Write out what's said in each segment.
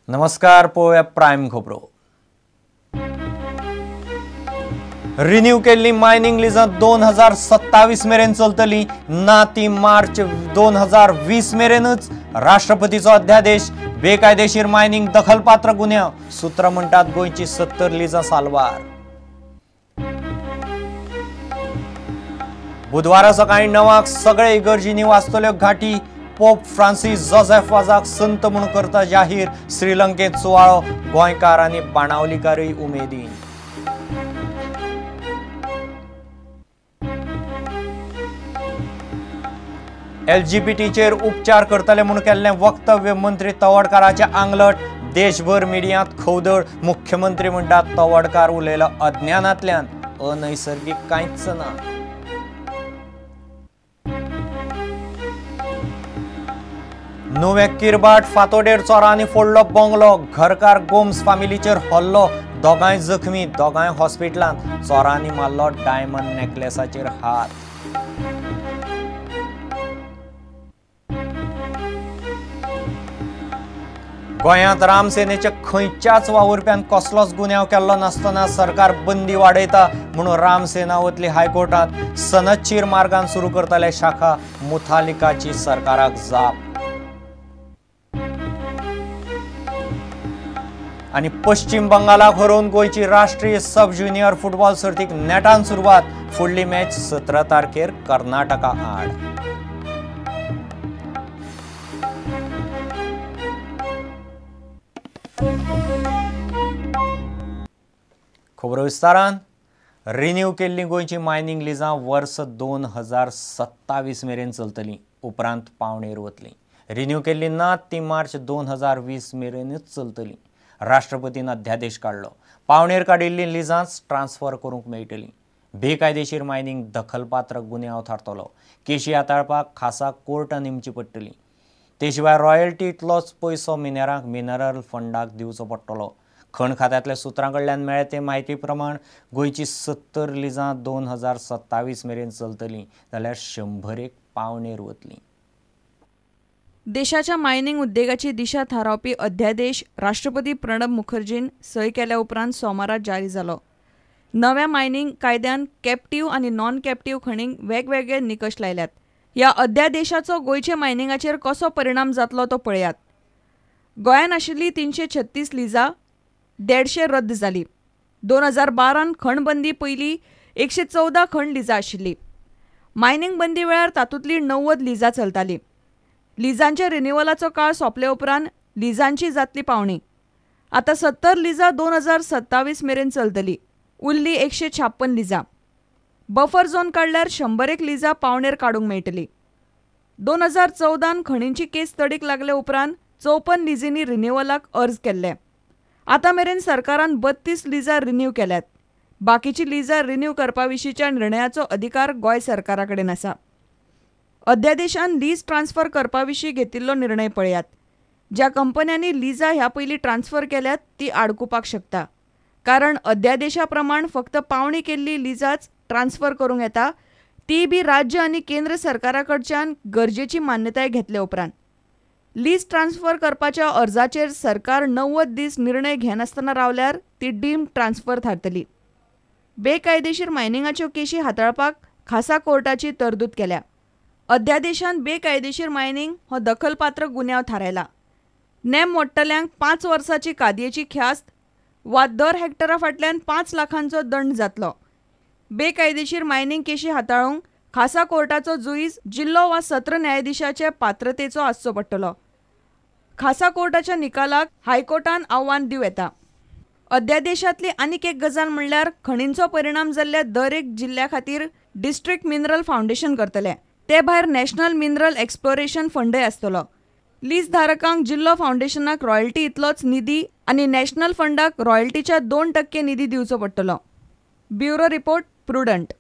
नमस्कार, पळोवया प्रायम खबरो. रिन्यू केल्ली मायनिंग लिजां 2027 मेरेन चलतली ना ती मार्च 2020 मेरेनच. राष्ट्रपतीचो अध्यादेश. बेकायदेशीर मायनिंग दखलपात्र गुन्यांव. सूत्र म्हणटात गोंयची 70 लिजां साल्वार. बुधवारा सकाळी 9 सगळे इगर्जींनी वाजतल्यो घांटी. पोप फ्रांसीस जोसेफ वाजाक संत म्हूण करता जाहीर. श्रीलंकेत सुवाळो. गोंयकार आनी बाणावलीकारय उमेदीन. एलजीबीटीचेर उपचार करतले म्हूण केल्लें वक्तव्य मंत्री तवडकाराचें आंगलट. देशभर मिडियांत खवदळ. मुख्यमंत्री म्हणटात तवडकार उलयलो अज्ञानांतल्यान, अनैसर्गीक कांयच ना. नुवें किरबाट फातोडेर चोरांनी फोडलो बंगलो. घरकार गोम्स फामिलीचेर हल्लो. दोगांय जखमी, दोगांय हॉस्पिटलांत. चोरांनी मारलो डायमंड नेकलेसाचेर हात. गोंयांत रामसेनेच्या खंयच्याच वावुरप्यान कसलोच गुन्यांव केल्लो नासतना सरकार बंदी वाडयता म्हणून रामसेना वतली हायकोर्टांत. सनदशीर मार्गान सुरू करतले शाखा. मुथालिकाची सरकाराक जाप. आनी पश्चिम बंगालाक हरोवन गोंयची राष्ट्रीय सब ज्युनियर फुटबॉल सर्तीक नेटान सुरवात. फुडली मॅच 17 तारखेर कर्नाटका आड. खबरो विस्तारान. रिन्यू केल्ली गोंयची मायनिंग लिजां वर्स 2027 मेरेन चलतली, उपरांत पावणेर वतली. रिन्यू केल्ली ना ती मार्च 2020 मेरेनच चलतली. राष्ट्रपतीन अध्यादेश काडलो. पावणेर काडिल्ली लिजांच ट्रान्सफर करूंक मेळटली. बेकायदेशीर मायनिंग दखलपात्र गुन्यांव थारतलो. केशी हाताळपाक खासा कोर्टां नेमची पडटली. ते शिवाय रॉयल्टींतलोच पयसो मिनेरांक मिनरल फंडाक दिवचो पडटलो. खण खात्यांतल्या सुत्रां कडल्यान मेळ्ळ्या ते म्हायती प्रमाण गोंयची 70 लिजां 2027 मेरेन चलतली, जाल्यार 100 पावणेर वतली. देशाच्या मायनिंग उद्देगाची दिशा थारावपी अध्यादेश राष्ट्रपती प्रणब मुखर्जीन सय केल्या उपरांत सोमारा जारी जालो. नव्या मायनिंग कायद्यान कॅप्टीव आनी नॉन कॅप्टीव खणींक वेगवेगळे निकश लायल्यात. ह्या अध्यादेशाचो गोंयचे मायनिंगाचेर कसो परिणाम जातलो तो पळयात. गोंयांत आशिल्ली 336 लिजां 150 रद्द जाली. 2012 खण बंदी पयलीं 114 खण लिजां आशिल्ली. मायनिंग बंदी वेळार तातूंतली 90 लिजां चलताली. लिजांच्या रिन्युअलाचो काळ सोंपले उपरांत लिजांची जातली पावणी. आतां 70 लिजां 2027 मेरेन चलतली, उरली 156 लिजां. बफर झोन काडल्यार 101 लिजां पावणेर काडूंक मेळटली. 2014 खणींची केस तडीक लागले उपरांत 54 लिजींनी रिन्युअलाक अर्ज केल्ले. आतां मेरेन सरकारान 32 लिजां रिन्यू केल्यात. बाकीची लिजां रिन्यू करपा विशींच्या निर्णयाचो अधिकार गोंय सरकारा कडेन आसा. अध्यादेशान लीज ट्रान्सफर करपा विशीं घेतिल्लो निर्णय पळयात. ज्या कंपन्यांनी लिजां ह्या पयलीं ट्रान्सफर केल्यात ती आडकुपाक शकता, कारण अध्यादेशा प्रमाण फक्त पावणी केल्ली लिजांच ट्रान्सफर करूंक येता, ती बी राज्य आनी केंद्र सरकारा कडच्यान गरजेची मान्यताय घेतले उपरांत. लीज ट्रान्सफर करपाच्या अर्जाचेर सरकार 90 दीस निर्णय घेनासतना रावल्यार ती डीम्ड ट्रान्सफर थारतली. बेकायदेशीर मायनिंगाच्यो केशी हाताळपाक खासा कोर्टाची तरतूद केल्या. अध्यादेशान बेकायदेशीर मायनिंग हो दखलपात्र गुन्यांव थारायला. नेम मोडटल्यांक 5 वर्सांची कादयेची ख्यास्त वा दर हेक्टरा फाटल्यान 5 लाखांचो दंड जातलो. बेकायदेशीर मायनिंग केशी हाताळूंक खासा कोर्टाचो जुईज जिल्लो वा सत्र न्यायाधीशाचे पात्रतेचो आसचो पडटलो. खासा कोर्टाच्या निकालाक हायकोर्टान आव्हान दिवं येता. अध्यादेशांतली आनीक एक गजाल म्हणल्यार खणींचो परिणाम जाल्ल्या दर एक जिल्ल्या खातीर डिस्ट्रिक्ट मिनरल फावंडेशन करतले. ते भायर नॅशनल मिनरल एक्सप्लोरेशन फंडय आसतलो. लीज धारकांक जिल्लो फावंडेशनाक रॉयल्टी इतलोच निधी आनी नॅशनल फंडाक रॉयल्टीच्या 2% निधी दिवचो पडटलो. Bureau report, Prudent.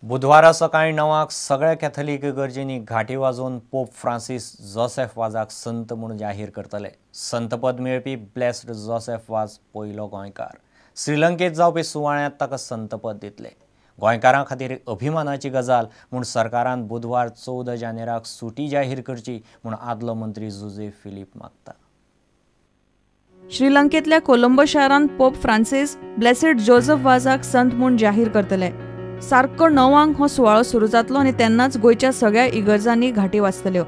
बुधवारा सकाळी 9 सगळ्या कॅथलिक इगर्जींनी घांटी वाजोवन पोप फ्रांसीस जोसेफ वाजाक संत म्हूण जाहीर करतले. संतपद मेळपी ब्लेस्ड जोसेफ वाज पयलो गोंयकार. श्रीलंकेत जावपी सुवाळ्यांत ताका संतपद दितले. गोंयकारां खातीर अभिमानाची गजाल म्हूण सरकारान बुधवार 14 जानेराक सुटी जाहीर करची म्हूण आदलो मंत्री जुझे फिलीप मागता. श्रीलंकेतल्या कोलंबो शारांत पोप फ्रांसीस ब्लेसेड जोसेफ वाजाक संत म्हूण जाहीर करतले. सारको 9 हो सुवाळो सुरू जातलो आनी तेन्नाच गोंयच्या सगळ्या इगर्जांनी घांटी वाजतल्यो.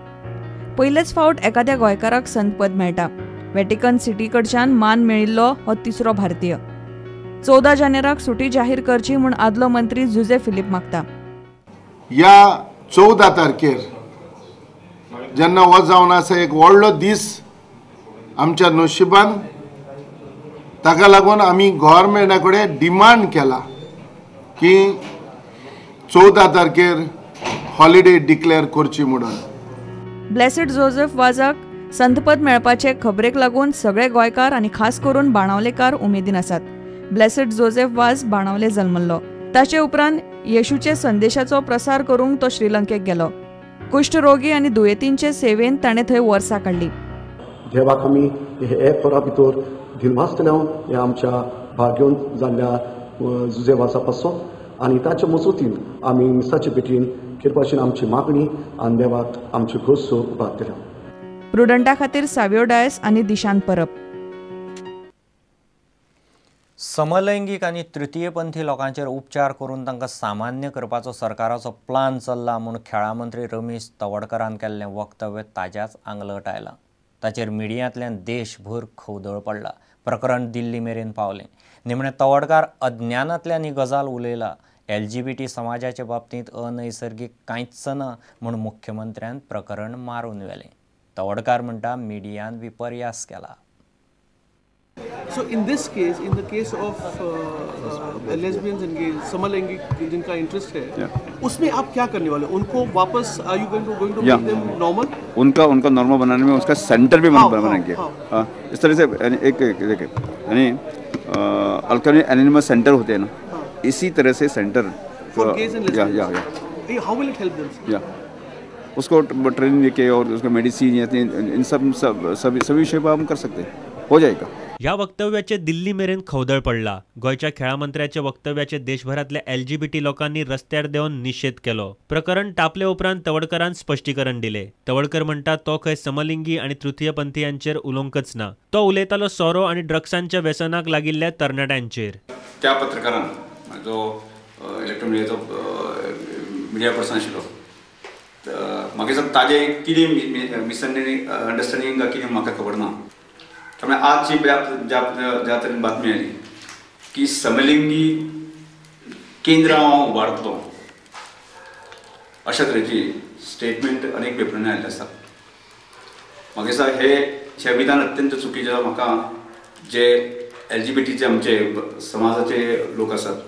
पयलेच फावट एखाद्या गोंयकाराक संतपद मेळटा. वेटिकन सिटी कडच्यान मान मेळिल्लो हो तिसरो भारतीय. 14 जानेराक सुटी जाहीर करची म्हूण आदलो मंत्री जुझे फिलीप मागता. ह्या 14 तारखेर जेन्ना हो जावन आसा एक व्हडलो दीस आमच्या नशिबान, ताका लागून आमी गव्हर्मेंटा कडेन डिमांड केला की 14 तारखेर हॉलिडे डिक्लेअर करची म्हणून. ब्लेसेड जोसेफ वाजाक संतपद मेळपाचे खबरेक लागून सगळे गोंयकार आनी खास करून बाणावलेकार उमेदीन आसात. ब्लेसेड जोसेफ वाज बाणावले जल्मल्लो. ताचे उपरांत येशूचे संदेशाचो प्रसार करूंक तो श्रीलंकेक गेलो. कुष्ठरोगी आनी दुयेंतींचे सेवेन ताणें थंय वर्सां काडली. देवाक आमी हे परा भितर दिनवासतले हे आमच्या भाग्योन जाल्ल्या जुझे वाजा पासून आनी ताच्या मजतीन आमी मिसाचे भेटीन किरपाशीन आमची मागणी आनी देवाक आमची खोस उबारतले. प्रुडंटा खातीर सावियो डायस आनी दिशांत परब. समलैंगीक आनी तृतीयपंथी लोकांचेर उपचार करून तांकां सामान्य करपाचो सरकाराचो प्लान चल्ला म्हूण खेळां मंत्री रमेश तवडकरान केल्लें वक्तव्य ताज्याच आंगलट आयलां. ताचेर मिडियांतल्यान देशभर खवदळ पडला. प्रकरण दिल्ली मेरेन पावलें. निमणें तवडकार अज्ञानांतल्यान ही गजाल उलयला. LGBT समाजाचे बाबतींत अनैसर्गीक कांयच ना म्हूण मुख्यमंत्र्यान प्रकरण मारून व्हेलें. तवडकार म्हणटा मिडियान विपर्यास केला. So in this case, in the case of lesbians and gays, समलैंगिक जिनका इंटरेस्ट है, उसमें आप क्या करने वाले? उनको वापस are you going to make them normal? उनका उनका नॉर्मल बनाने में उसका सेंटर भी बनाएंगे. इस तरह से एक देखिए, यानी अल्कोहलिक एनिमल सेंटर होते हैं ना, इसी तरह से centre for gays and lesbians. या how will it help them? या उसको ट्रेनिंग देके और उसको मेडिसिन इन सब सब सभी विषय पर हम कर सकते हैं, हो जाएगा. ह्या वक्तव्याचे दिल्ली मेरेन खवदळ पडला. गोंयच्या खेळा मंत्र्याच्या वक्तव्याचे देशभरातल्या LGBT लोकांनी रस्त्यार देंवन निशेध केलो. प्रकरण तापले उपरांत तवडकरान स्पश्टीकरण दिले. तवडकर म्हणटा तो खंय समलिंगी आनी तृतीयपंथीयांचेर उलोवंकच ना. तो उलयतालो सोरो आनी ड्रग्सांच्या व्यसनाक लागिल्ल्या तरणाट्यांचेर. त्या पत्रकारान जो इलेक्ट्रॉनिक मिडियाचो मिडिया पर्सन आशिल्लो, म्हाका दिसता ताजें कितें मिसअंडरस्टँडींग कितें म्हाका खबर ना. त्यामुळे आज जी ज्या तरेन बातमी आयली की समलिंगी केंद्रां हांव उबारतलो अशा तरेची स्टेटमेंट अनेक पेपरांनी आयिल्लें आसा. म्हाका दिसता हें विधान अत्यंत चुकीचें. म्हाका जे LGBTचे आमचे समाजाचे लोक आसात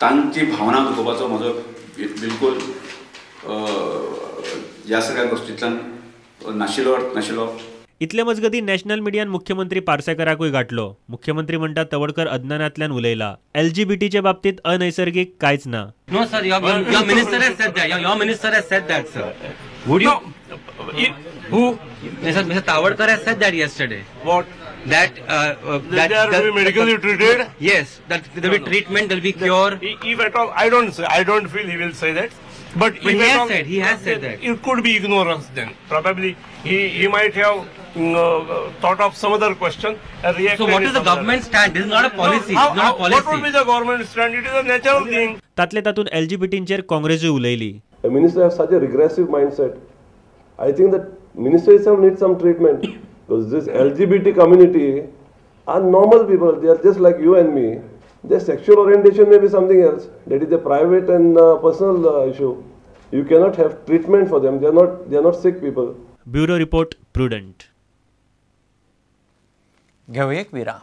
तांची भावना दुखोवपाचो म्हजो बिलकुल ह्या सगळ्या गोश्टींतल्यान नाशिल्लो अर्थ नाशिल्लो. इतले मजगती नॅशनल मिडियान मुख्यमंत्री पार्सेकराकूय गाठलो. मुख्यमंत्री म्हणटा तवडकर अज्ञानांतल्यान उलयला. LGBTचे बाबतीत अनैसर्गिक कांयच ना. No sir, your minister has said that. Your minister has said that sir. Would you who Mister Tawadkar has said that yesterday. What? That that they are to be medically treated? Yes, that there will be treatment, there will be cure. If at all, I don't feel he will say that. But he has said, he has said that. It could be ignorance then. Probably he might have thought of some other question and reacted. So what is the government stand? This is not a policy. No, not a policy. What would be the government stand? It is a natural thing. तातले तातून LGBTंचेर काँग्रेसूय उलयली. The minister has such a regressive mindset. I think that minister itself needs some treatment because this LGBT community are normal people. They are just like you and me. Their sexual orientation may be something else. That is a private and personal issue. You cannot have treatment for them. They are not sick people. Bureau report, Prudent. घेऊया एक विराम.